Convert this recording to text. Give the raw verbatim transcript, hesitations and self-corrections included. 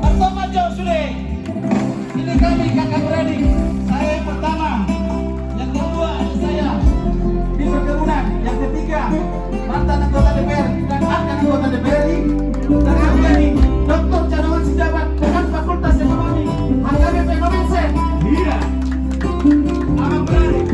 Antong ma jo sude. Ini kami kakak beradik. Saya yang pertama, yang kedua ada saya di perkebunan, yang ketiga mantan anggota D P R dan akan anggota D P R RI, dan satu lagi Doktor Cadangan Sijabat dengan Fakultas Ekonomi H K B P Indonesia. Iya. Abang beradik.